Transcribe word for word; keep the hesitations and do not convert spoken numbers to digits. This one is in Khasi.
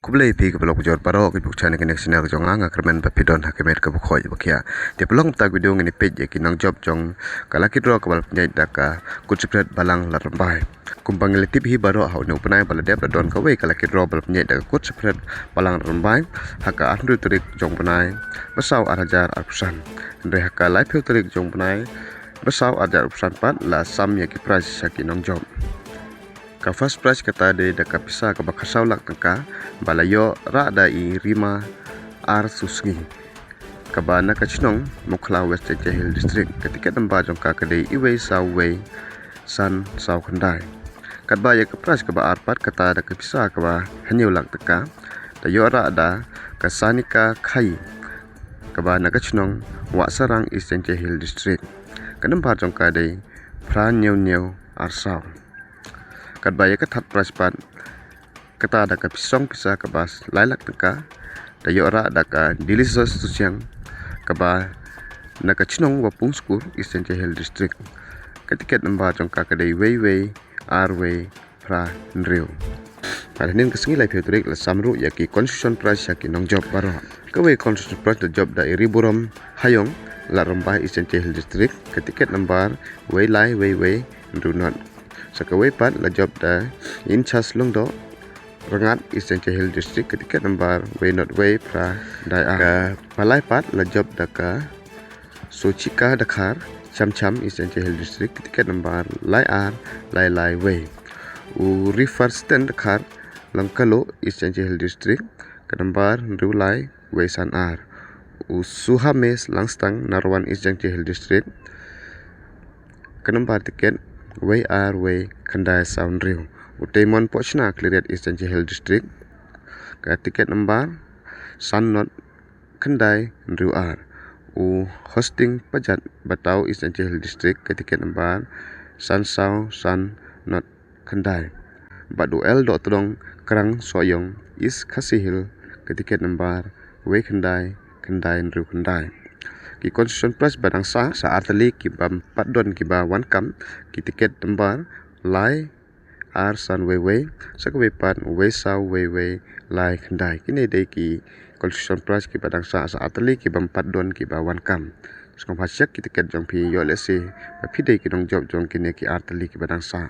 Khublei phi ki paralok jor baroh ki buk channel kane ka channel ka jong nga, nga kyrmen ba phi don ha ka met kaba khoit ba khiah. Te paralok, mynta ka video ngin ïa peit ïa ki nongjop jong ka lucky draw kaba la pynïaid da ka Kut Sipret Balang Lad Rymbai. Kumba ngi la tip hi baroh, ha une u bnai ba la dep la don kawei ka lucky draw ba la pynïaid da ka Kut Sipret Balang Lad Rymbai ha ka arphew tarik jong u bnai ba saw, ar hajar arphew san. Hynrei ha ka laiphew tarik jong u bnai ba saw, ar hajar arphew san pat, la sam ïa ki prize sha ki nongjop. Ka first prize kata dei da ka pisa kaba khatsaw lak tyngka ba la ïoh rah da i Rima R Susngi, kaba na ka chnong Mukhla, West Jaintia Hills District. Ka ticket number jong ka ka dei iwei saw wei san saw khyndai. Katba ïa ka prize kaba ar pat kata da ka pisa kaba hynñiew lak tyngka, da ïoh rah da ka Sanika Khai, kaba na ka chnong Wahsarang, East Jaintia Hills District. Ka number jong ka dei phra hynñiew hynñiew ar saw. Katba ïa ka third prize pat, kata da ka pisa, pisa kaba lai lak tyngka, da ïoh rah da ka Delicious Susiang, kaba na ka chnong Wapungskur, East Jaintia Hills District. Ka ticket number jong ka ka dei wei wei ar wei phra hynriew. Bad hynnin ka sngi laiphew tarik la sam ruh ïa ki consolation prize sha ki nongjop baroh. Kawei consolation prize la jop da i Riburom Hayong, Lad Rymbai, East Jaintia Hills District. Ka ticket number wei lai wei wei hynriew not. Sa kawei pat la jop da Inchas Longdoh, Rangad, East Jaintia Hills District. Ka ticket number wei not wei phra dai ar. Kaba lai pat la jop da ka Sochika Dkhar, Chamcham, East Jaintia Hills District. Ka ticket number lai ar lai lai wei. U Rifarsten Dkhar, Langkalo, East Jaintia Hills District. Ka number hynriew lai wei san ar. U Suhames Langstang, Narwan, East Jaintia Hills District. Ka number ticket wei ar wei khyndai saw hynriew. U Taimon Pochna, Khliehriat, East Jaintia Hills District. Ka ticket number san not khyndai hynriew ar. U Hosting Pajat, Bataw, East Jaintia Hills District. Ka ticket number san saw san not khyndai. Bad u L Dohtdong Krang, Sohiong, East Khasi Hills, ka ticket number wei khyndai khyndai hynriew khyndai. Ki consolation prize ba dang sah, sa artylli ki bym pat don kiba wan kam, ki ticket number lai ar san wei wei, sa kawei pat wei saw wei wei lai khyndai. Kine dei ki consolation prize kiba dang sah, sa artylli ki bym pat don kiba wan kam. Sngewbha check ki ticket jong phi, ïoh lehse ba phi dei ki nongjop jong kine ki artylli kiba dang sah.